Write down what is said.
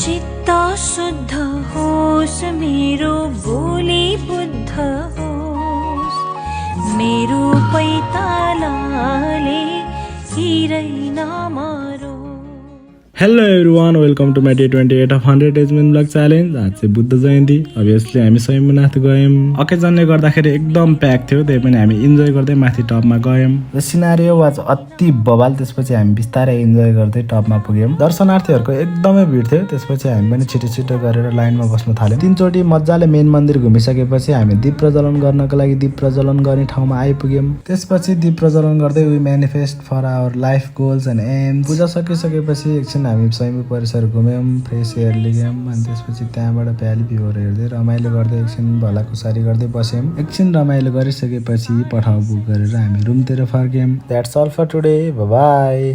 चित्त शुद्ध होस् मेरो बोली बुद्ध होस् मेरो पैतालाले हिरै नमरो। Hello everyone, welcome to my day 28 of 100 days main blog challenge. आज चाहिँ बुद्ध जयन्ती। अभियसली हामी स्वयम्भूनाथ गयौँ। अकेजनले गर्दाखेरि एकदम प्याक थियो, त्यही पनि हामी इन्जोय गर्दै माथि टपमा गयौँ। र सिनारियो वाज अति बवाल। त्यसपछि हामी बिस्तारै इन्जोय गर्दै टपमा पुग्यौँ। दर्शनार्थीहरूको एकदमै भिड थियो। त्यसपछि हामी पनि छिटो छिटो गरेर लाइनमा बस्न थाल्यौँ। 3 चोटि मजाले मेन मन्दिर घुमिसकेपछि हामी दीप प्रज्वलन गर्नको लागि दीप प्रज्वलन गर्ने ठाउँमा आइपुग्यौँ। त्यसपछि दीप प्रज्वलन गर्दै we manifest for our life goals and aims. पूजा सकिसकेपछि एकछिन हामी स्वयम्भू परिसर घुम्यौँ, फ्रेस एयर लियौँ अनि त्यसपछि त्यहाँबाट भ्याली भ्यूहरू हेर्दै रमाइलो गर्दै एकछिन भलाकुसारी गर्दै बस्यौँ। एकछिन रमाइलो गरिसकेपछि पठाउ बुक गरेर हामी रुमतिर फर्क्यौँ। That's all for today, by.